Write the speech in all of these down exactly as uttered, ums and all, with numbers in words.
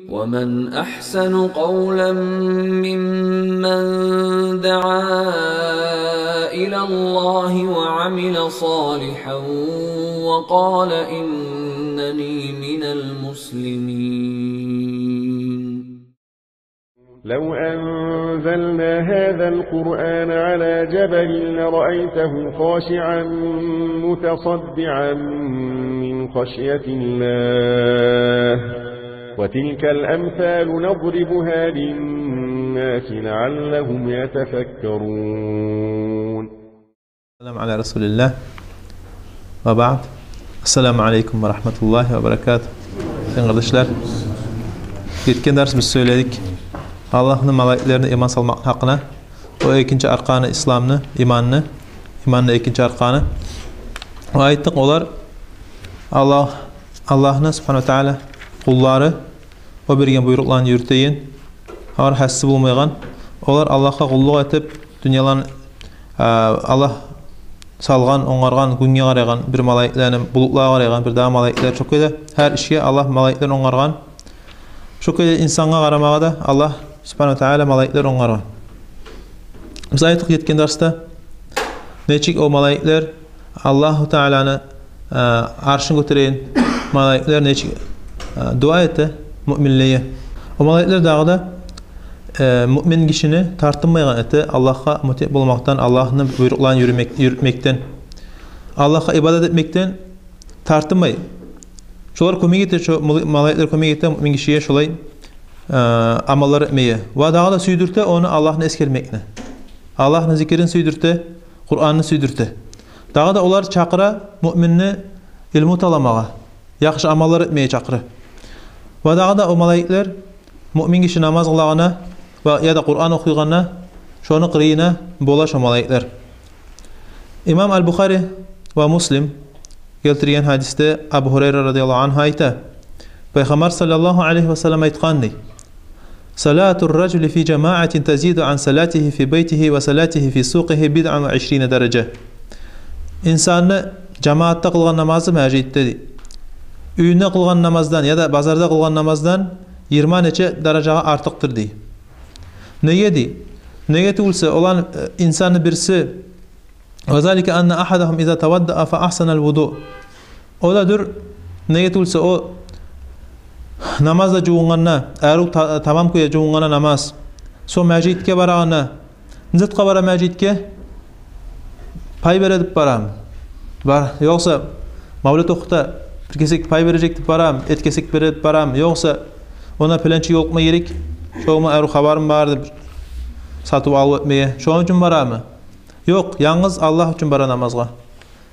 ومن أحسن قولا ممن دعا إلى الله وعمل صالحا وقال إنني من المسلمين. لو أنزلنا هذا القرآن على جبل لرأيته خاشعا متصدعا من خشية الله، وتلك الأمثال نضربها للناس لعلهم يتفكرون. Салам аля расулилля. Ва баъд. Ассаламу алейкум ва рагьматуллагьи ва баракатугь. Дин къардашлар, гетген дарс биз сёйледик Аллагьны малайиклерине иман салмакъ гьакъына. О экинчи арканы исламны, иманны, иманны экинчи арканы. Ва айтдыкъ, олар Аллагь, Аллагьны субгьанагьу ва тааля къуллары, о берген буйрукъланы юрютеген, олар гьасси болмайгъан, олар Аллагьгъа къуллукъ этип, дюньяланы, а, Аллагь салгъан, онгаргъан, гюнге къарайгъан бир малайиклени, булутлагъа къарайгъан бир дагъы малайиклер, шо кюйде гьар ишге Аллагь малайиклер онгаргъан. Шо кюйде инсангъа къарамагъа да Аллагь субгьанагьу ва тааля малайиклер онгаргъан. Биз айтдыкъ гетген дарсда, нечик о малайиклер Аллагьу Тааляны, э, аршын гётереген малайиклер нечик, э, дуа эте муъминлеге. О малайиклер дагъы да, э, муъмин гишини тартынмайгъан эте Аллагьгъа мутиъ болмакъдан, Аллагьны буйрукъларын юрютмек-, юрютмекден, Аллагьгъа ибадат этмекден тартынмай. Шолар кёмек эте, шо мал-, малайиклер кёмек эте муъмин гишиге шолай, э, амаллар этмеге. Ва дагъы да сюйдюрте ону Аллагьны эсгермекни. Аллагьны зикирин сюйдюрте, Къуранны сюйдюрте. Дагъы да олар чакъыра муъминни илму таламагъа, яхшы амаллар этмеге чакъыра. Ва дагъы да о малайиклер муъмин гиши намаз къылагъанда ва яда Къуран охуйгъанда, шону къырыйына бола шо малайиклер. Имам Аль-Бухари ва Муслим гелтирген гьадисде Абу Гьурайра радияллагьу аньгьу айта, Пайхаммар саллаллагьу алайгьи ва саллам айтгъан дей: صلاة الرجل في جماعة تزيد عن صلاته في بيته وصلاته في سوقه بضعا وعشرين درجة. Инсанны жамаатда къылгъан намазы межитде дей, уьюнде къылгъан намаздан яда базарда къылгъан намаздан йигирма нече даражагъа артыкъдыр дей. Неге дей? Неге тюгюлсе, оланы, э, инсанны бириси, وذلك أن أحدهم إذا توضأ فأحسن الوضوء. О да дюр, неге тюгюлсе, о намазда жувунгъанда, арив та-, тамам кюйде жувунгъанда намаз, сонг межитге барагъанда, не затгъа бара межитге? Пай бере деп барамы? Бар, ёкъса мавлет охута, бир кесек пай бережек деп барамы, эт кесек бере деп барамы, ёкъса онда пеленче ёлукъма герек, шогъар арив хабарым бар деп, сатыв-алыв этмеге, шону учун барамы? Ёкъ, янгыз Аллагь учун бара намазгъа.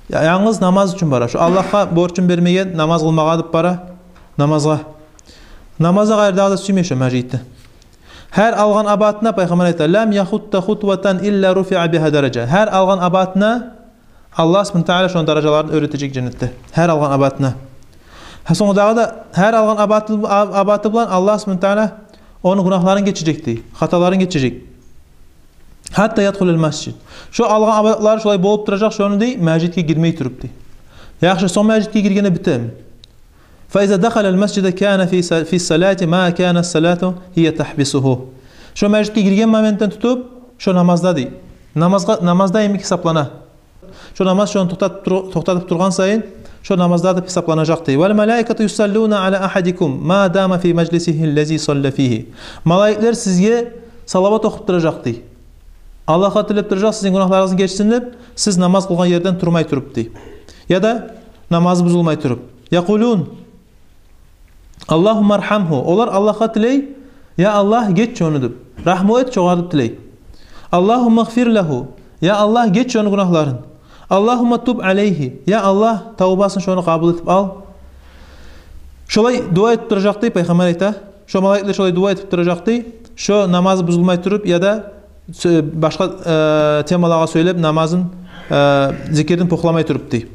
Я-, янгыз намаз учун бара. Шо Аллагьгъа борчун бермеге намаз къылмагъа деп бара намазгъа. Намазгъа къайры дагъы да сюймей шо межитде. Гьар алгъан абатына, Пайхаммар айта, لم يخط خطوة إلا رفع بها درجة. Гьар алгъан абатына Аллагь субгьанагьу ва тааля шону даражаларын оьр этежек женнетде. Гьар алгъан абатына. Гьа, сонг дагъы да гьар алгъан абаты, аб-, абаты булан Аллагь субгьанагьу ва тааля ону гюнагьларын гечежек дей, хаталарын гечежек. حتى يدخل المسجد. Шо алгъан абатлары шолай болуп туражакъ шону дей, межитге гирмей туруп дей. Яхшы, сонг межитге гиргенде битеми? فإذا دخل المسجد كان في ص-، في الصلاة ما كان الصلاة هي تحبسه. Шо межитге гирген моментден тутуп, шо намазда дей. Намазгъа, намазда йимик гьисаплана. Шо намаз шону токътатып тур-, токътатып тургъан сайын, шо намазда деп гьисапланажакъ дей. والملائكة يصلون على أحدكم ما دام في مجلسه الذي صلى فيه. Малайиклер сизге салават охуп туражакъ дей. Аллагьгъа тилеп туражакъ сизин гюнагьларыгъызны гечсин деп, сиз намаз къылгъан ерден турмай туруп дей. Яда намазы бузулмай туруп. يقولون اللهم ارحمه. Олар Аллагьгъа тилей, я Аллагь, геч шону деп. Рагьму эт шогъар деп тилей. اللهم اغفر له. Я Аллагь, геч шону гюнагьларын. اللهم تب عليه. Я Аллагь, тавбасын шону къабул этип ал. Шолай дуа этип туражакъ дей, Пайхаммар айта. Шо малайиклер шолай дуа этип туражакъ дей. Шо намазы бузулмай туруп, яда сё-, башгъа, э, темалагъа сёйлеп, намазын, э, зикирин пухламай туруп дей.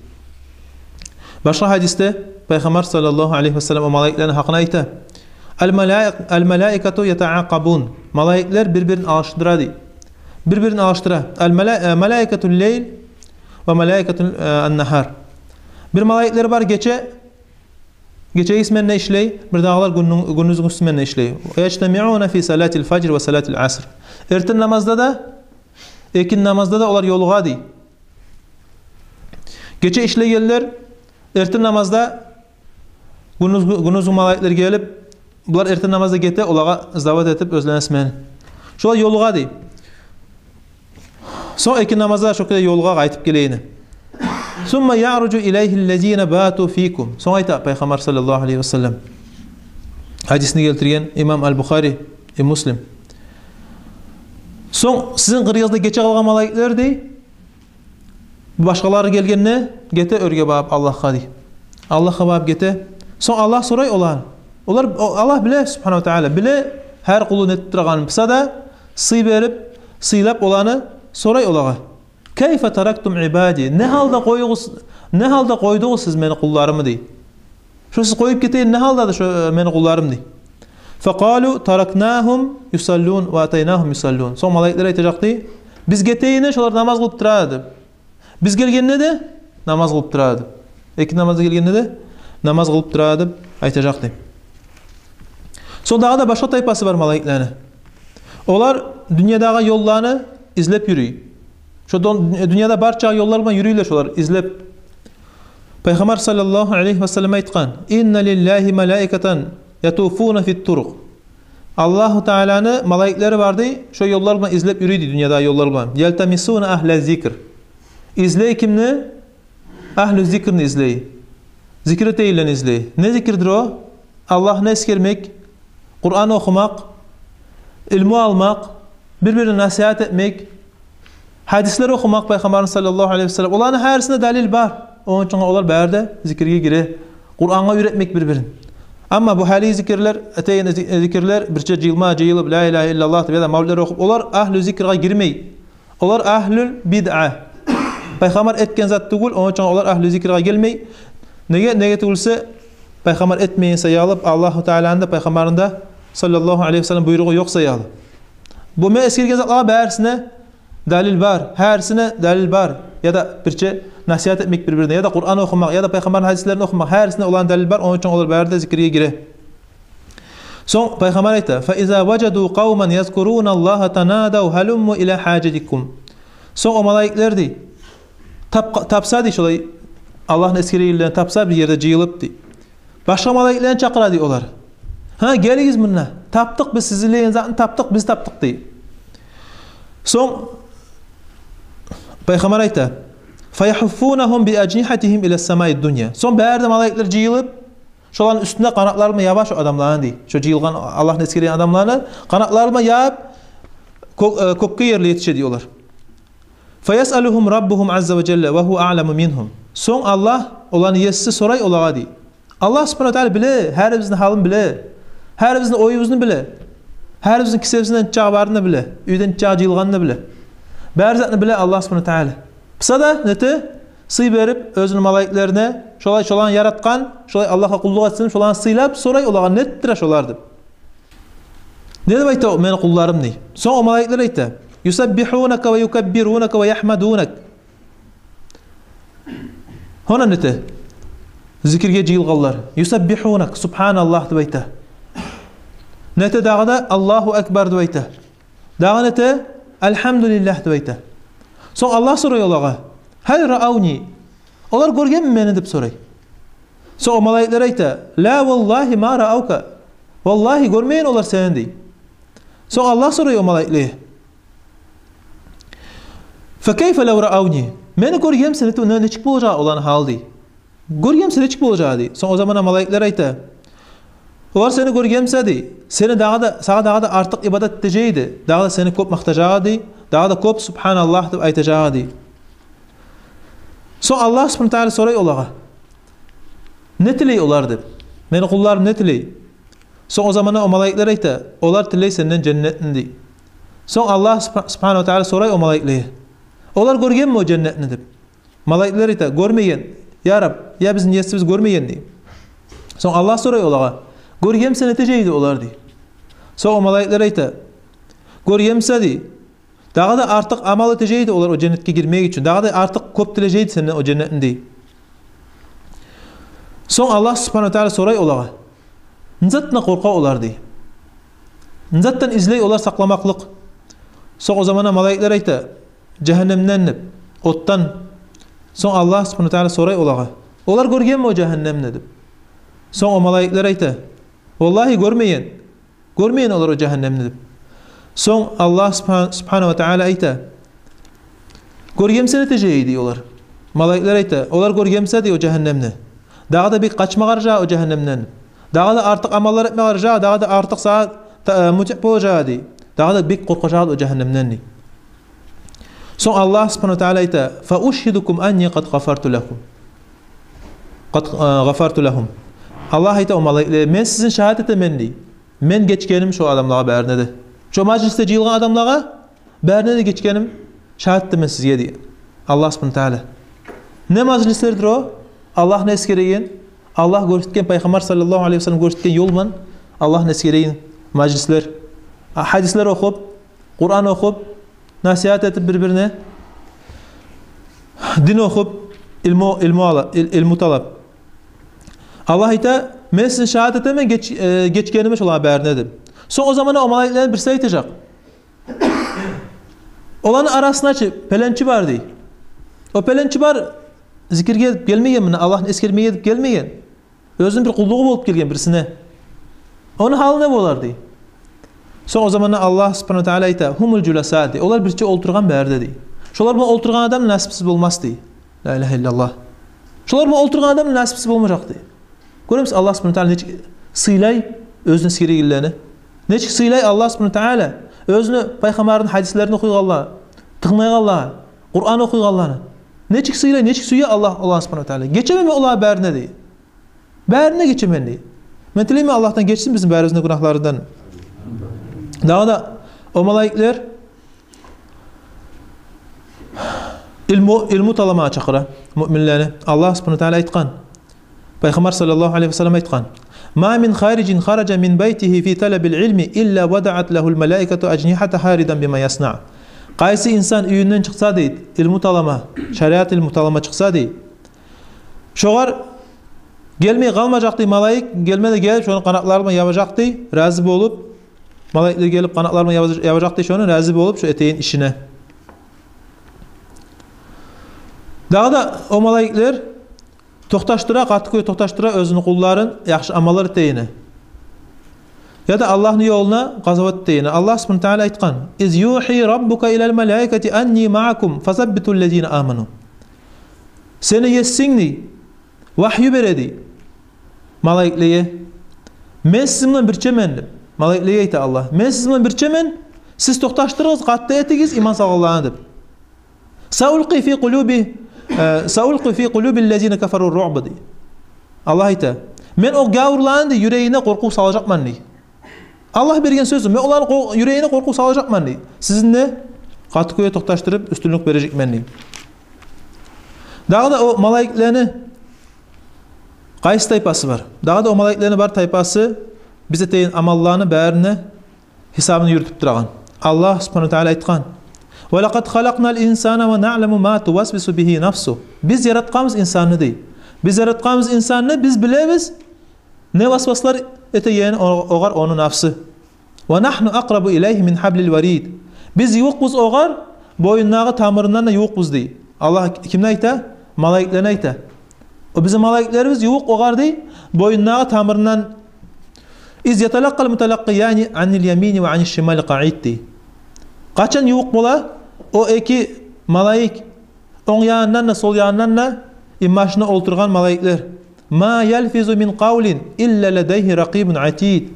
Башгъа гьадисде Пайхаммар саллаллагьу алайгьи ва саллам о малайиклени гьакъында айта: الملائك-، الملائكة يتعاقبون. Малайиклер бир-бирин алышдыра дей. Бир-бирин алышдыра. الملا-، э, ملائكة الليل وملائكة, э, النهار. Бир малайиклер бар гече, Гече исменде ишлей, бирдагъылар гюнню-, гюндюз исменде ишлей. «Яжтамиуна фи салатил фажр ва салатил аср». Эртен намазда да, экинни намазда да олар ёлугъа дей. Гече ишлейгенлер эртен намазда, гюндюз, гюндюз малайиклер гелип, булар эртен намазда гете, олагъа сдавать этип оьзлени сменин. Шолар ёлугъа дей. Сонг экинни намазда шо кюйде ёлугъа, къайтып гелегени. «Сумма яъруджу илайгьи ллазина бату фикум». Сонг айта Пайхаммар саллаллагьу алайгьи ва саллам. Гьадисни гелтирген имам Аль-Бухари, и Муслим. Сонг сизин къырыйыгъызда гече къалгъан малайиклер дей, башгъалары гелгенде гете оьрге багъып Аллагьгъа дей. Аллагьгъа багъып гете. Сонг Аллагь сорай оланы. Олар, о-, Аллагь биле, субгьанагьу ва тааля, биле гьар къулу нетип турагъанын, буса да сый берип, сыйлап оланы сорай олагъа. «Кайфа тарактум ибади?» Не гьалда къойгъуз-, не гьалда къойдугъуз сиз мени къулларымны дей. Шо сиз къоюп гетеген не гьалдады шо, э, мени къулларым дей. «Факъалу таракнагьум юсаллун ва атайнагьум юсаллун». Сонг малайиклер айтажакъ дей: «Биз гетегенде шолар намаз къылып тура эди. Биз гелгенде де намаз къылып тура эди. Экинни намазда гелгенде де намаз къылып тура эди», — деп айтажакъ дей. Сонг дагъы да башгъа тайпасы бар малайиклени. Олар дюньядагъы ёлланы излеп юрюй. Шо дон-, дюньяда барча ёллар булан юрюйлер шолар излеп. Пайхаммар саллаллагьу алайгьи ва саллам айтгъан: «Инна лиллагьи малаикатан ятуфуна фит турукъ». Аллагьу Тааланы малайиклери бар дей, шо ёллар булан излеп юрюй дей, дюньядагъы ёллар булан. «Ялтамисуна агьла зикр». Излей кимни? Агьлу зикрни излей. Зикр этегенлени излей. Не зикирдир о? Аллагьны эсгермек, Къуран охумакъ, илму алмакъ, бир-бирине насигьат этмек, гьадислер охумакъ Пайхаммарны саллаллагьу алайгьи ва саллам. Оланы гьарисинде далил бар. Ону учун олар бары да зикирге гире. Къурангъа уьйретмек бир-бирин. Амма бу гьалиги зикирлер, этеген зи-, зикирлер, бирче жыйылма жыйылып, ла илагьа иллаллагь деп яда мавлетлер охуп, олар агьлу зикрге гирмей. Олар агьлул бидъа. Пайхаммар этген зат тюгюл, ону учун олар агьлу зикрге гелмей. Неге, неге тюгюлсе, Пайхаммар этмеген саялы, Аллагьу Тааланы да, Пайхаммарны да саллаллагьу алайгьи ва саллам буйругъу ёкъ саялы. Бу мен эсгерген затлагъа барысына далил бар, гьарисине далил бар. Яда бирче насигьат этмек бир-бирине, яда Къуран охумакъ, яда Пайхаммарны гьадислерин охумакъ, гьарисине оланы далил бар, ону учун олар бары да зикирге гире. Сонг Пайхаммар айта: «Фа иза важаду къавман язкуруналлагьа танадав гьалумму ила гьажатикум». Сонг о малайиклер дей, тап-, тапса дей, шолай Аллагьны эсгерегенлени тапса, бир ерде жыйылып дей, башгъа малайиклени чакъыра дей олар. «Гьа, гелигиз мунда. Тапдыкъ биз, сиз излеген затны тапдыкъ, биз тапдыкъ», — дей. Сонг Пайхаммар айта: «Фаяхуффунагьум би ажнихатигьим ила самаи дунья». Сонг бары да малайиклер жыйылып, шоланы уьстюне къанатлары булан яба шо адамланы дей. Шо жыйылгъан Аллагьны эсгереген адамланы къанатлары булан ябып, кё-, э, кёкге ерли етише дей олар. «Фаясъалугьум раббугьум азза ва жалла ва гьува аъламу мингьум». Сонг Аллагь, оланы Еси сорай олагъа дей. Аллагь субгьанагьу ва таала биле, гьарибизни гьалын биле, гьарибизни оюбузну биле, гьарибизни кисебизни нечакъы барын да биле, уьйде нечакъы жыйылгъанын да биле. Бары затны биле Аллагь субгьанагьу ва таала. Буса да нете, сый берип оьзюню малайиклерине, шолай шоланы яратгъан, шолай Аллагьгъа къуллукъ этсин, шоланы сыйлап, сорай олагъа: «Нетдир шолар?» — деп. «Не деп айта о мени къулларым?» — дей. Сонг о малайиклер айта: «Юсаббигьунака ва юкаббирунака ва яхмадунак». Гьона нете, зикирге жыйылгъанлар: «Юсаббигьунак, субгьаналлагь», — деп айта. Нете дагъы да: «Аллагьу акбар», — деп айта. Дагъы нете: «Альгьамдулиллагь», — деп айта. Сонг Аллагь сорай олагъа: «Гьал раавни?» Олар гёргенми мени деп сорай. Сонг о малайиклер айта: «Ла валлагьи ма раавка». Валлагьи, гёрмеген олар сени дей. Сонг Аллагь сорай о малайиклеге: «Факайфа лав раавни?» Мени гёрген буса, не, не, нечик болажакъ оланы гьалы дей. Гёрген буса, нечик болажакъ дей. Сонг о заманда малайиклер айта: «Олар сени гёрген буса дей, сени дагъы да, сагъа дагъы да артыкъ ибадат этежек эди, дагъы да сени кёп макътажакъ эди, дагъы да кёп субгьаналлагь деп айтажакъ эди». Сонг Аллагь субгьанагьу ва таала сорай олагъа: «Не тилей олар?» — деп. «Мени къулларым не тилей?» Сонг о заманда о малайиклер айта: «Олар тилей сенден женнетни», — дей. Сонг Аллагь субгьа-, субгьанагьу ва таала сорай о малайиклеге: «Олар гёргенми о женнетни?» — деп. Малайиклер айта: «Гёрмеген, я Раб, я бизин Есибиз, гёрмеген», — дей. Сонг Аллагь сорай олагъа: «Гёрген буса, нетежек эди олар?» — дей. Сонг о малайиклер айта: «Гёрген буса, — дей, — дагъы да артыкъ амал этежек эди олар о женнетге гирмек учун, дагъы да артыкъ кёп тилежек эди сенден о женнетни», — дей. Сонг Аллагь субгьанагьу ва тагьала сорай олагъа: «Не затдан къоркъа олар?» – дей. «Не затдан излей олар сакъламакълыкъ?» Сонг о заманда малайиклер айта: «Жагьаннемден», – деп, отдан. Сонг Аллагь субгьанагьу ва тагьала сорай олагъа: «Олар гёргенми о жагьаннемни?» – деп. Сонг о малайиклер айта: «Валлагьи, гёрмеген. Гёрмеген олар о жагьаннемни», – деп. Сонг Аллагь субгьан-, субгьанагьу ва тагьала айта: «Гёргемсе, не этежек эди олар?» Малайиклер айта: «Олар гёргемсе, – дей, – о жагьаннемни, дагъы да бек къачма къаражакъ о жагьаннемден. Дагъы да артыкъ амаллар этме къаражакъ, дагъы да артыкъ сагъа та-, э, мутиъ болажакъ, – дей. – Дагъы да бек къоркъажакъ о жагьаннемден», – дей. Сонг Аллагь субгьанагьу ва тагьала айта: «Фа ушгьидукум анни къад гъафарту лакум». Къад, э, гъафарту лагьум. Аллагь айта о малайиклеге: «Мен сизин шагьат этемен, – дей, – мен гечгеним шо адамлагъа барына да. Шо мажлисде жыйылгъан адамлагъа барына да гечгеним шагьат этемен сизге», – дей Аллагь субгьанагьу ва тагьала. Не мажлислердир о? Аллагьны эсгереген, Аллагь гёрсетген, Пайхаммар саллаллагьу алайгьи ва саллам гёрсетген ёл булан Аллагьны эсгереген мажлислер. А, гьадислер охуп, Къуран охуп, насигьат этип бир-бирине, дин охуп, илму, илму ала-, ил-, илму талап. Аллагь айта: «Мен сизин шагьат этемен геч-, э, гечгенимни шолагъа барына», – деп. Сонг о заманда о малайиклени бириси айтажакъ: «Оланы арасында чы пеленчи бар, – дей. – О пеленчи бар, зикирге этип гелмеген, муна Аллагьны эсгермеге этип гелмеген. Оьзюню бир къуллугъу болуп гелген бирисине. Ону гьалы не болар?» – дей. Сонг о заманда Аллагь субгьанагьу ва тагьала айта: «Гьумул жуласа», – дей. «Олар бирче олтургъан бары да», – дей. «Шолар булан олтургъан адам насипсиз болмас», – дей. Ла илагьа иллаллагь. «Шолар булан олтургъан адам насипсиз болмажакъ», – дей. Гёремисиз, Аллагь субгьанагьу ва тагьала нечик сыйлай оьзюню эсгерегенлени? Нечик сыйлай Аллагь субгьанагьу ва тагьала оьзюню Пайхаммарыны гьадислерин охуйгъанлагъа, тынглайгъанлагъа, Къуран охуйгъанланы? Нечик сыйлай, нечик сюе Аллагь, Аллагь субгьанагьу ва тагьала. «Гечемен мен оланы барына», – дей. «Барына гечемен», – дей. Мен тилеймен Аллагьдан гечсин бизин барыбызны гюнагьларындан. Дагъы да о малайиклер илму, илму таламагъа чакъыра муъминлени. Аллагь субгьанагьу ва тагьала айтгъан, Пайхаммар саллаллагьу алайгьи ва саллам айтгъан: «Ма мин харижин хаража мин байтигьи фи талабил илми илла вадаат лагьул малаикату ажнигьатагьа ридан бима яснаъ». Къайсы инсан уьюнден чыкъса, – дей, – илму талама, шариат илму талама чыкъса, – дей, – шогъар гелмей къалмажакъ, – дей, – малайик, гелме де гелип, шону къанатлары булан ябажакъ, – дей, – рази болуп. Малайиклер гелип, къанатлары булан ябажа-, ябажакъ, – дей, – шону, рази болуп шо этеген ишине. Дагъы да о малайиклер токъташдыра, къатты кюйде токъташдыра оьзюню къулларын яхшы амаллар этегенге, яда Аллагьны ёлуна къазават этегенге. Аллагь субгьанагьу ва тагьала айтгъан: «Из югьи раббука илал малаикати анни маъакум фасаббитул лазина аману». Сени Есинг, – дей, – вагью бере, – дей, – малайиклеге. «Мен сизин булан бирчемен», – деп. Малайиклеге айта Аллагь: «Мен сизин булан бирчемен, сиз токъташдырыгъыз, къатты этигиз иман салгъанланы», – деп. «Саулкъи фи къулуби, э, саулкъи фи къулубил лазина кафару руъба», – дей. Аллагь айта: «Мен о гавурланы, – дей, – юрегине къоркъув салажакъман», – дей. Аллагь берген сёз: «Мен оланы къо-, юрегине къоркъув салажакъман, – дей. – Сизин де къатты кюйде токъташдырып, уьстюнлюк бережекмен», – дей. Дагъы да о малайиклени къайсы тайпасы бар? Дагъы да о малайиклени бар тайпасы биз этеген амалланы барыны гьисабын юрютюп турагъан. Аллагь субгьанагьу ва тагьала айтгъан: «Ва лакъад халакънал инсана ва наъламу ма тувасвису бигьи нафсугь». Биз яратгъанбыз инсанны, – дей. Биз яратгъанбыз инсанны, биз билебиз не васваслар этегенин о-, огъар ону нафсы. «Ва нагьну акърабу илайгьи мин гьаблил варид». Биз ювукъбуз огъар, боюндагъы тамырындан да ювукъбуз, – дей. Аллагь кимни айта? Малайиклени айта. О бизин малайиклерибиз ювукъ огъар, – дей, – боюндагъы тамырындан. «Из яталакъкъал муталакъкъияни анил ямини ва аниш шимали къаид», – дей. Къачан ювукъ бола о эки малайик, онг янындан да, сол янындан да, инбашына олтургъан малайиклер. «Ма ялфизу мин къавлин илла ладайгьи ракъибун атид».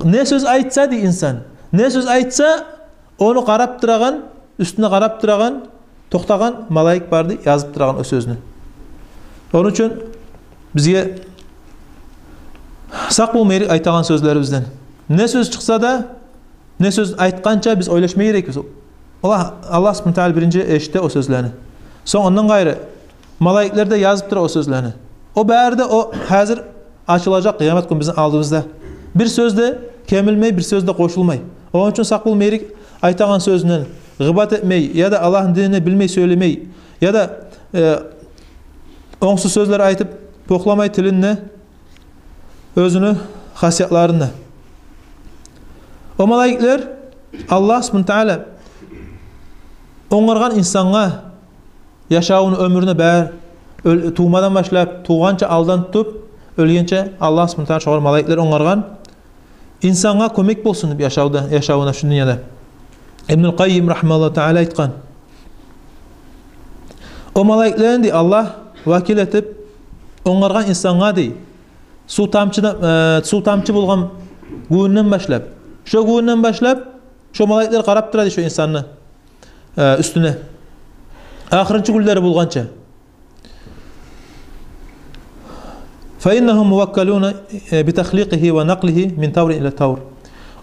Не сёз айтса, – дей, – инсан, не сёз айтса, ону къарап турагъан, уьстюне къарап турагъан, токътагъан малайик бар, – дей, – язып турагъан о сёзню. Ону учун бизге сакъ болма герек айтагъан сёзлерибизден. Не сёз чыкъса да, не сёз айтгъанча биз ойлашма герекбиз. Аллагь, Аллагь субгьанагьу ва тагьала биринчи эшите о сёзлени. Сонг ондан къайры малайиклер де язып тура о сёзлени. О бары да о гьазир ачылажакъ къыямат гюн бизин алдыбызда. Бир сёз де кемилмей, бир сёз де къошулмай. Ону учун сакъ болма герек айтагъан сёзюнден, гъыбат этмей, яда Аллагьны динин билмей сёйлемей, яда, э, онгсуз сёзлер айтып, похламай тилин де, оьзюню хасиятларын да. О малайиклер Аллагь субгьанагьу ва тааля онгаргъан инсангъа яшавуну, оьмюрюню бары, оьл-, тувмадан башлап, тувгъанча алдан тутуп, оьлгенче Аллагь субгьанагьу ва тааля шогъар малайиклер онгаргъан. Инсангъа кёмек болсун деп яшавда, яшавуна шу дюньяда. Ибнул Къаййим рагьимагьуллагьу тааля айтгъан: о малайиклени, дей, Аллагь вакил этип онгаргъан инсангъа, дей, сув тамчыдан, э, сув тамчы болгъан гюнден башлап, шо гюнден башлап шо малайиклер къарап тура, дей, шо инсанны, э, уьстюне. Ахырынчы гюнлери болгъанча. فإنهم موكلون بتخليقه ونقله من طور إلى طور.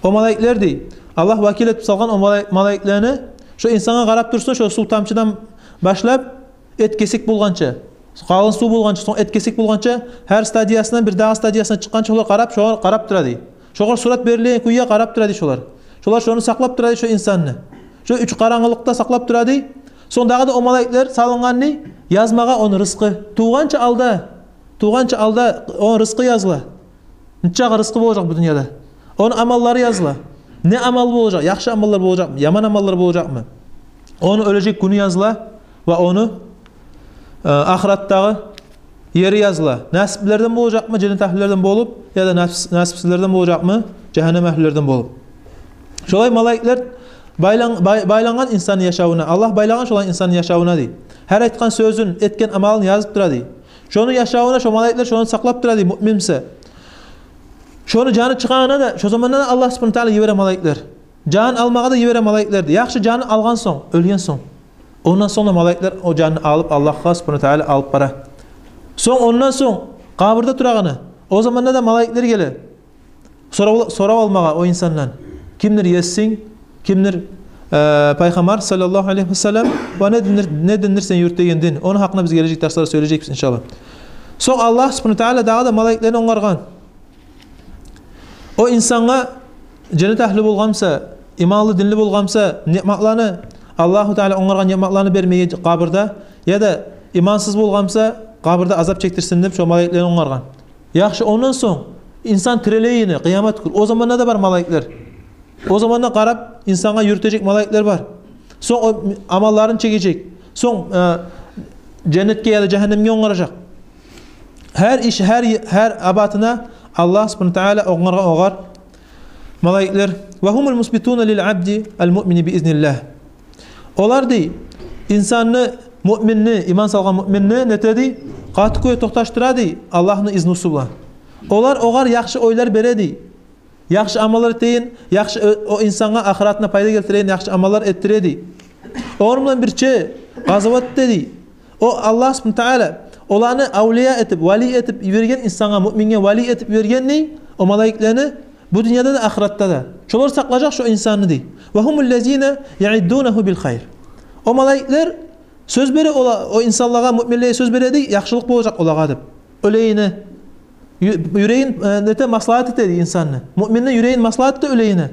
О малайиклер, дей, Аллагь вакил этип салгъан о малай-, малайиклени, шо инсангъа къарап турсун, шо сув тамчыдан башлап эт кесек болгъанча, къалын сув болгъанча, сонг эт кесек болгъанча, гьар стадиясындан бирдагъы стадиясына чыкъгъанча шолар къарап, шогъар къарап тура, дей. Шогъар сурат берилген кюйге къарап тура, дей, шолар. Шолар шону сакълап тура, дей, шо инсанны. Шо уьч къарангылыкъда сакълап тура, дей. Сонг дагъы да о малайиклер салынгъан, дей, язмагъа ону рызкъы. Тувгъанча алда, тувгъанча алда ону рызкъы языла. Нечакъы рызкъы болажакъ бу дюньяда. Ону амаллары языла. Не амал болажакъ? Яхшы амаллар болажакъмы, яман амаллар болажакъмы? Ону оьлежек гюню языла ва ону, э, ахыратдагъы ери языла. Насиплилерден болажакъмы, женнет агьлюлерден болуп, яда насип-, насипсизлерден болажакъмы, жагьаннам агьлюлерден болуп. Шолай малайиклер байлан-, бай-, байлангъан инсанны яшавуна, Аллагь байлагъан шолай инсанны яшавуна, дей. Гьар айтгъан сёзюн, этген амалын язып тура, дей. Шону яшавуна шо малайиклер шону сакълап тура, дей, муъмин буса. Шону жаны чыгъагъанда да, шо заманда да Аллагь субгьанагьу ва тааля йибере малайиклер. Жан алмагъа да йибере малайиклер, дей. Яхшы, жаны алгъан сонг, оьлген сонг. Ондан сонг да малайиклер о жанны алып, Аллагьгъа субгьанагьу ва тааля алып бара. Сонг, ондан сонг къабурда турагъаны, о заманда да малайиклер геле сорав, сорав алмагъа о инсандан: кимдир есинг, кимдир, э, Пайхаммар саллаллагьу алайгьи ва саллам, ва не диндир, не диндир сен юрютеген дин? Ону гьакъында биз гележек дарсларда сёйлежекбиз, иншаллагь. Сонг Аллагь субгьанагьу ва тааля дагъы да малайиклени онгаргъан. О инсангъа, женнет агьлю болгъан буса, иманлы, динли болгъан буса, ниъматланы, Аллагьу Тааля онгаргъан ниъматланы бермеге къабурда, яда имансыз болгъан буса, къабурда азап чекдирсин деп, шо малайиклени онгаргъан. Яхшы, ондан сонг инсан тирилейгени, къыямат гюн, о заманда да бар малайиклер. О заманда къарап, инсангъа юрютежек малайиклер бар. Сонг о амалларын чегежек. Сонг, э, женнетге яда жагьаннемге онгаражакъ. Гьар иш, гьар, гьар абатына Аллагь субгьанагьу ва тааля онгаргъан огъар малайиклер. Ва гьумул мусбитуна лил абди ал муъмини би изниллагь. Олар, дей, инсанны, муъминни, иман салгъан муъминни нете, дей, къатты кюйде токъташдыра, дей, Аллагьны изнусу булан. Олар огъар яхшы ойлар бере, дей. Яхшы амаллар этейин, яхшы, о, о инсангъа ахыратына пайда гелтирейин яхшы амаллар этдире, дей. Огъар булан бирче къазават эте, дей. О Аллагь субгьанагьу ва тааля оланы авлия этип, вали этип йиберген инсангъа, муъминге вали этип йиберген, дей, о малайиклени бу дюньяда да, ахыратда да. Шолар сакълажакъ шо инсанны, дей. Ва гьумул лазина яъиддунагьу бил хайр. О малайиклер сёз бере ола-, о инсанлагъа, муъминлеге сёз бере, дей, яхшылыкъ болажакъ олагъа деп. Оьлегенине, ю-, юрегин, э, нете, маслагьат эте, дей, инсанны. Муъминни юрегин маслагьат эте оьлегенине.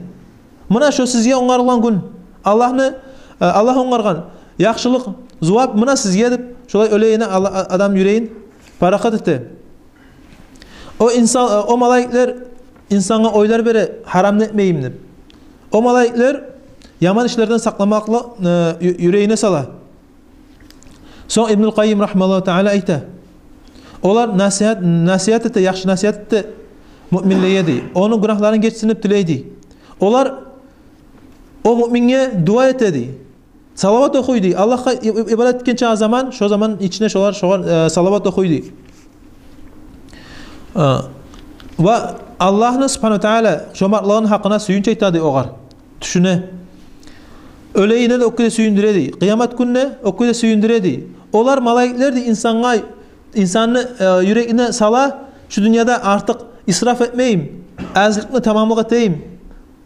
Муна шо сизге онгарылгъан гюн, Аллагьны, э, Аллагь онгаргъан яхшылыкъ, зувап муна сизге деп, шолай оьлегенине Алла-, а-, адам юрегин парахат эте. О инсан, э, о малайиклер инсангъа ойлар бере, гьарамны этмейим деп. О малайиклер яман ишлерден сакъламакълыкъ, э, ю-, юрегине сала. Сонг Ибнул Къаййим рагьимагьуллагьу тааля айта: олар насигьат, насигьат эте, яхшы насигьат эте муъминлеге, дей. Ону гюнагьларын гечсин деп тилей, дей. Олар о муъминге дуа эте, дей. Салават охуй, дей. Аллагьгъа и-, и-, ибадат этгенче заман, шо заман ичинде шолар, шогъар, э, салават охуй, дей. Э, ва Аллагьны субгьанагьу ва тааля шомартлыгъыны гьакъына сююнч айта, дей, огъар. Тюшюне. Оьлегенине де о кюйде сююндюре, дей. Къыямат гюнюне о кюйде сююндюре, дей. Олар малайиклер, дей, инсангъа, инсанны, э, юрегине сала, шу дюньяда артыкъ исраф этмейим, азлыкъны тамамлыкъ этейим,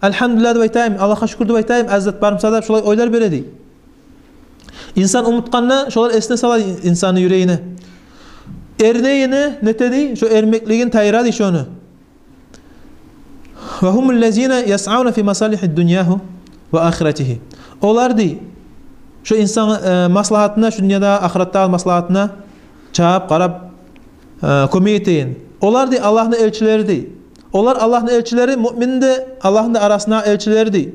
альгьамдулиллагь деп айтайым, Аллагьгъа шюкюр деп айтайым, аз зат бар буса да, шолай ойлар бере, дей. Инсан унутгъанда шолар эсине сала инсанны юрегине. Эринегенине нете, дей, шо эринмеклигин тайдыра, дей, шону. Ва гьумул лазина ясъавна фи масалихи дуньягьу ва ахиратигьи. Олар, дей, шо инсан, э, маслагьатына, шу дюньяда, ахыратда маслагьатына чабып, къарап, э, кёмек этейин. Олар, дей, Аллагьны элчилери, дей. Олар Аллагьны элчилери, муъминни де, Аллагьны да арасына элчилери, дей.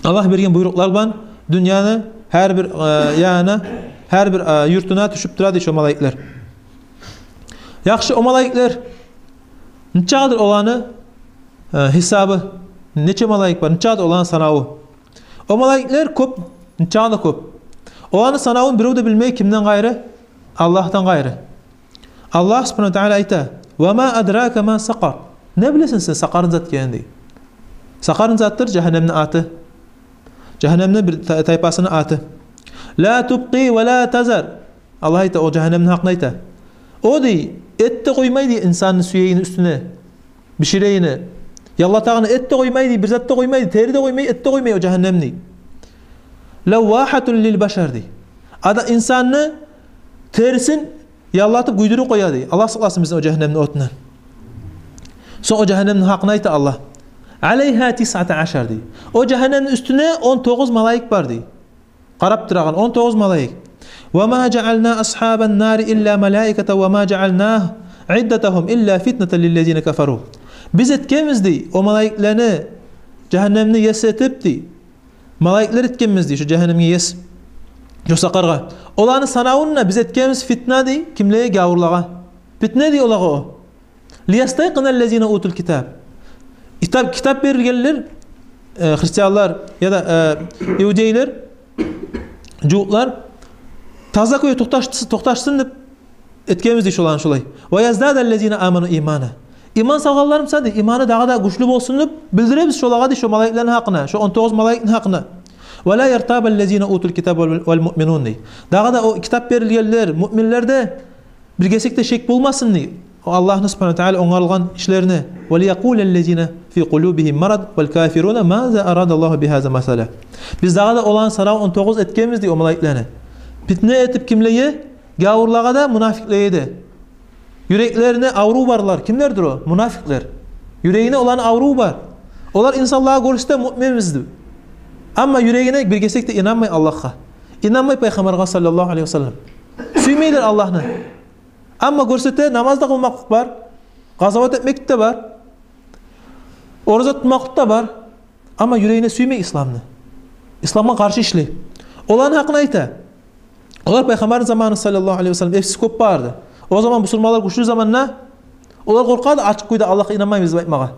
Аллагь берген буйрукълар булан дюньяны гьар бир, э, янына, гьар бир, э, юртуна тюшюп тура, дей, шо малайиклер. Яхшы, о малайиклер нечакъыдыр оланы, э, гьисабы, нече малайик бар, нечакъыдыр оланы санаву? О малайиклер кёп, нечакъы да кёп. Оланы санавун бирев де билмей, кимден къайры? Аллагьдан къайры. Аллагь субгьанагьу ва тагьала айта: «Ва ма адрака ма сакъар». Не билесен сен Сакъарны зат экенин, дей. Сакъарны затдыр жагьаннемни аты. Жагьаннемни бир та-, тайпасыны аты. «Ла тубкъи ва ла тазар». Аллагь айта, о жагьаннемни гьакъында айта. О, дей, эт де къоймай, дей, инсанны сюегини уьстюне биширегини, яллатагъыны эт де къоймай, дей, бир зат да къоймай, дей, тери де къоймай, эт де къоймай о жагьаннем, дей. «Лаввахатун лил башар», дей. Ада инсанны терисин яллатып гюйдюрюп къоя, дей. Аллагь сакъласын бизин о жагьаннемни отундан. Сонг о жагьаннемни гьакъында айта Аллагь: «Алайгьа тисъата ашар», дей. О жагьаннемни уьстюне он тогъуз малайик бар, дей. Къарап турагъан он тогъуз малайик. «Ва ма жаъална асгьабан нари илла малаикатан ва ма жаъална иддатагьум илла фитнатан лиллазина кафару». Биз этгенбиз, дей, о малайиклени жагьаннемни ес этип, дей. Малайиклер этгенбиз, дей, шо жагьаннемге ес. Шо Сакъаргъа. Оланы санавун да биз этгенбиз фитна, дей, кимлеге? Гавурлагъа. Фитна, дей, олагъа о. «Лиястайкъина ллазина утул китаб». Китап, китап берилгенлер, э, христианлар яда, э, иудейлер, жугьутлар таза кюйде токъташсын, токъташсын деп этгенбиз, дей, шоланы шолай. «Ва яздада ллазина аману имана». Иман салгъанлар буса, дей, иманы дагъы да гючлю болсун деп билдиребиз шолагъа, дей, шо малайиклени гьакъында, шо он тогъуз малайикни гьакъында. «Ва ла яртаба ллазина утул китаба вал, вал муъминун», дей. Дагъы да о китап берилгенлер, муъминлер де бир гесек де шек болмасын, дей, о Аллагьны субгьанагьу ва тагьала онгарылгъан ишлерине. «Ва лиякъула ллазина фи къулубигьим марад вал кафируна маза арада Аллагьу бигьаза масала». Биз дагъы да оланы санавун он тогъуз этгенбиз, дей, о малайиклени. Фитна этип кимлеге? Гавурлагъа да, мунафикълеге де. Юреклеринде аврув барлар. Кимлердир о? Мунафикълер. Юрегинде оланы аврув бар. Олар инсанлагъа гёрсете муъминбиз деп. Амма юрегинде бир гесек де инанмай Аллагьгъа. Инанмай Пайхаммаргъа саллаллагьу алайгьи ва саллам. Сюймейлер Аллагьны. Амма гёрсете, намаз да къылмакълыкъ бар, къазават этмек де бар, ораза тутмакълыкъ да бар. Амма юрегинде сюймей исламны. Исламгъа къаршы ишлей. Оланы гьакъында айта. Олар Пайхаммарны заманы саллаллагьу алайгьи ва саллам эпсиз кёп барды. О заман бусурманлар гючлю заманда, олар къоркъады ачыкъ кюйде Аллагьгъа инанмайбыз деп айтмагъа.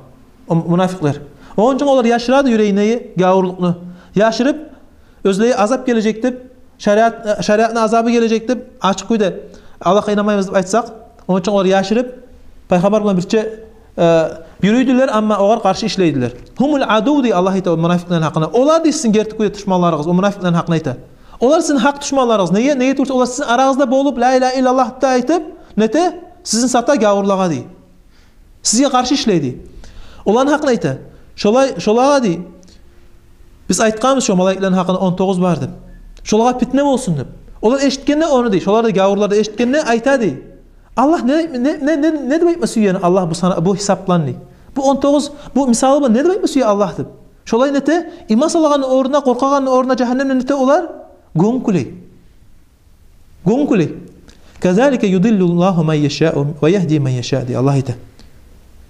О мунафикълер. Ону учун олар яшырады юрегиндеги гавурлукъну. Яшырып, оьзлеге азап гележек деп, шариат, шариатны азабы гележек деп, ачыкъ кюйде Аллагьгъа инанмайбыз деп айтсакъ, ону учун олар яшырып, Пайхаммар булан бирче, э, юрюйдюлер, амма огъар къаршы ишлейдилер. «Гьумул адув», – дей Аллагь айта о мунафикълени гьакъында. Олар, дей, сизин герти кюйде душманларыгъыз, о мунафикълени гьакъында айта. Олар сизин гьакъ душманларыгъыз. Неге, неге турса, олар сизин арагъызда болуп, «Ла илагьа иллаллагь» да айтып, нете, сизин сата гавурлагъа, дей. Сизге къаршы ишлей, дей. Оланы гьакъында айта. Шолай, шолагъа, дей, биз айтгъанбыз шо малайиклени гьакъында он тогъуз бар деп. Шолагъа питне болсун деп. Олар эшитгенде ону, дей, шолар да, гавурлар да эшитгенде айта, дей: «Аллагь не, не, не, не, не деп айтма сюе Аллагь бу сана, бу гьисап булан?» – дей. «Бу он тогъуз, бу мисалы булан не деп айтма сюе Аллагь?» – деп. Шолай нете, иман салагъанны орнуна, къоркъагъанны орнуна жагьаннемден нете олар? Гёнгюлей. Гёнгюлей. «Казалика юдиллуллагьу ман яшау ва ягьди ман яша», – дей Аллагь айта.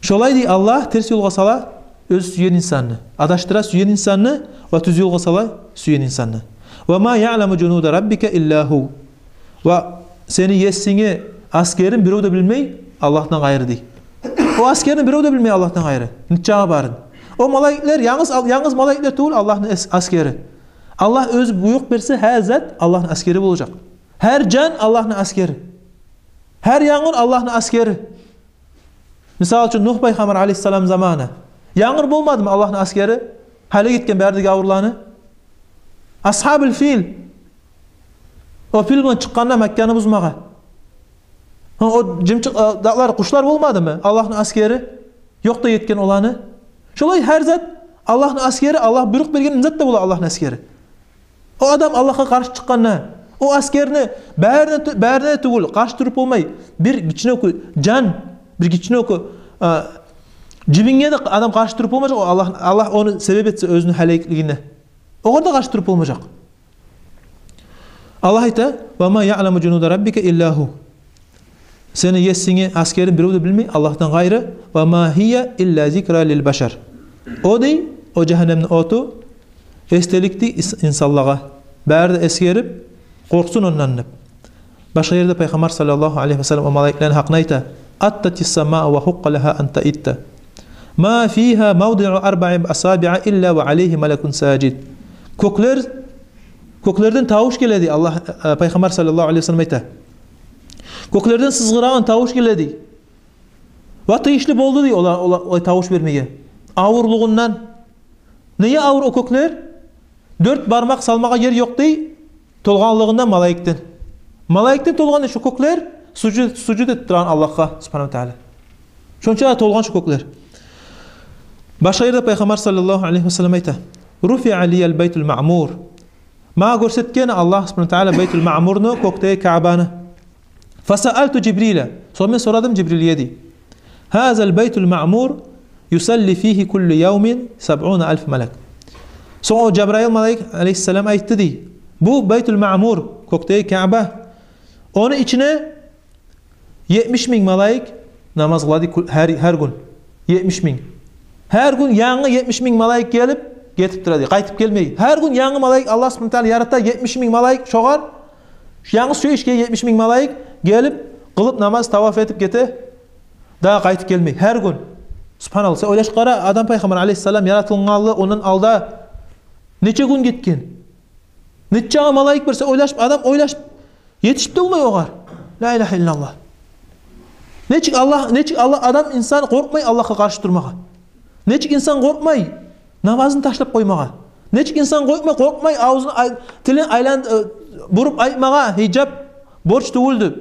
Шолай, дей, Аллагь терс ёлгъа сала оьзю сюйген инсанны, адашдыра сюйген инсанны ва тюз ёлгъа сала сюйген инсанны. «Ва ма яъламу жунуда раббика илла гьу». Ва сени есингни аскерин бирев де билмей Аллагьдан къайры, дей. О аскерни бирев де билмей Аллагьдан къайры. Нечакъы барын. О малайиклер янгыз, янгыз малайиклер тюгюл Аллагьны ас-, аскери. Аллагь оьзю буйрукъ берсе, гьар зат Аллагьны аскери болажакъ. Гьар жан Аллагьны аскери. Гьар янгур Аллагьны аскери. Мисал учун, Нугь пайхаммар алайгьиссалам заманы янгур болмадымы Аллагьны аскери? Гьалек этген бары да гавурланы. Асгьабул фил. О пил булан чыкъгъанда Макканы бузмагъа. Гьа, о жымчыкъ, э, дагълар, къушлар болмадымы Аллагьны аскери? Ёкъ да этген оланы. Шолай гьар зат Аллагьны аскери, Аллагь буйрукъ берген зат да бола Аллагьны аскери. О адам Аллагьгъа къаршы чыкъгъанда, о аскерни барына тю-, барына тюгюл къаршы туруп болмай. Бир гиччинекей жан, бир гиччинекей, а, жибинге де адам къаршы туруп болмажакъ. О Аллагь, Аллагь ону себеп этсе оьзюню гьалеклигине, огъар да къаршы туруп болмажакъ. Аллагь айта: «Ва ма яъламу жунуда раббика илла гьу». Сени есингни асгерин бирев де билмей Аллагьдан къайры. Ва ма гьия илла зикра лил башар. О дей, о жагьаннемни оту эсделик дей ис-, инсанлагъа. Бары да эсгерип, къоркъсун ондан деп. Башгъа ерде Пайхаммар саллаллагьу алайгьи ва саллам о малайиклени гьакъын айта: «Аттатис самау ва гьукъкъа лагьа ан таитта. Ма фигьа мавдиу арбаи асабиа илла ва алайгьи малакун сажид». Кёклер, кёклерден тавуш геледи, Аллагь, э, Пайхаммар саллаллагьу алайгьи ва саллам айта. Кёклерден сызгъырагъан тавуш геледи. Ва тийишли болду дей олар, олар, олай тавуш бермеге. Авурлугъундан. Неге авур о кёклер? Дёрт бармакъ салмагъа ер ёкъ дей, толгъанлыгъындан малайикден. Малайикден толгъан шу кёклер, сужуд, сужуд этип турагъан Аллагьгъа субгьанагьу ва тааля. Шонча толгъан шу кёклер. Башгъа ерде Пайхаммар саллаллагьу алайгьи ва саллам айта: «Руфиа лиял байтул маъмур». Магъа гёрсетген Аллагь субгьанагьу ва тааля Байтул Маъмурну, кёкдеги Каъбаны. «Фасаалту Жибрила». Сонг мен сорадым Жибрилге дей. «Гьазал байтул маъмур юсалли фигьи кулла явмин сабъуна алф малак». Сонг о Жабраил малайик алайгьиссалам айтды дей: «Бу Байтул Маъмур, кёкдеги Каъба, ону ичине етмиш минг малайик намаз къыла дей гьар, гьар гюн. Етмиш минг. Гьар гюн янгы етмиш минг малайик гелип, гетип тура дей, къайтып гелмей. Гьар гюн янгы малайик Аллагь субгьанагьу ва тааля ярата, етмиш минг малайик шогъар. Янгы шу ишге етмиш минг малайик гелип, къылып намаз, таваф этип гете, дагъы къайтып гелмей. Гьар гюн». Субгьаналлагь, сен ойлашып къара, Адам пайхаммар алайгьиссалам яратылгъанлы ондан алда нече гюн гетген? Нече малайик бар, сен ойлашып, адам ойлашып етишип де болмай огъар. Ла илагьа иллаллагь. Нечик Аллагь, нечик Аллагь, адам, инсан къоркъмай Аллагьгъа къаршы турмагъа? Нечик инсан къоркъмай намазын ташлап къоймагъа? Нечик инсан къоркъмай, къоркъмай авзун ай-, тилин айлан-, э, буруп айтмагъа, гьижап борч тюгюл деп?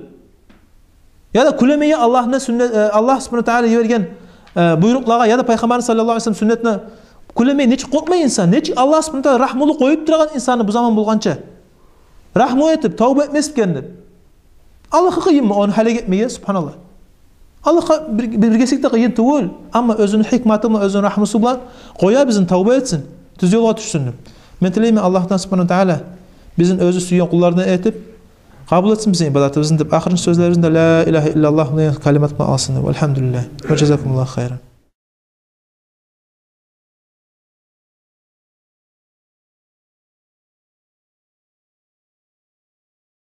Яда кюлемеге Аллагьны сюннет, э, Аллагь субгьанагьу ва тааля йиберген, э, буйрукълагъа, яда пайхаммарны саллаллагьу алайгьи ва саллам сюннетине кюлемеге нечик къоркъмай инсан? Нечик Аллагь субгьанагьу ва тааля рагьмулу къоюп турагъан инсанны бу заман болгъанча? Рагьму этип, тавба этмескен деп. Аллагьгъа къыйынмы ону гьалек этмеге, субгьаналлагь? Аллагьгъа бир, бир, бир гесек де къыйын тюгюл. Амма оьзюню гьикматы булан, оьзюню рагьмусу булан къоя бизин, тавба этсин, тюз ёлгъа тюшсюн деп. Мен тилеймен Аллагьдан субгьанагьу ва тааля бизин оьзю сюйген къуллардан этип, къабул этсин бизин ибадатыбызны деп, ахырынчы сёзлерибизни де ла илагьа иллаллагь деген калимат булан алсын деп. Альгьамдулиллагь. Ва жазакумуллагьу хайран.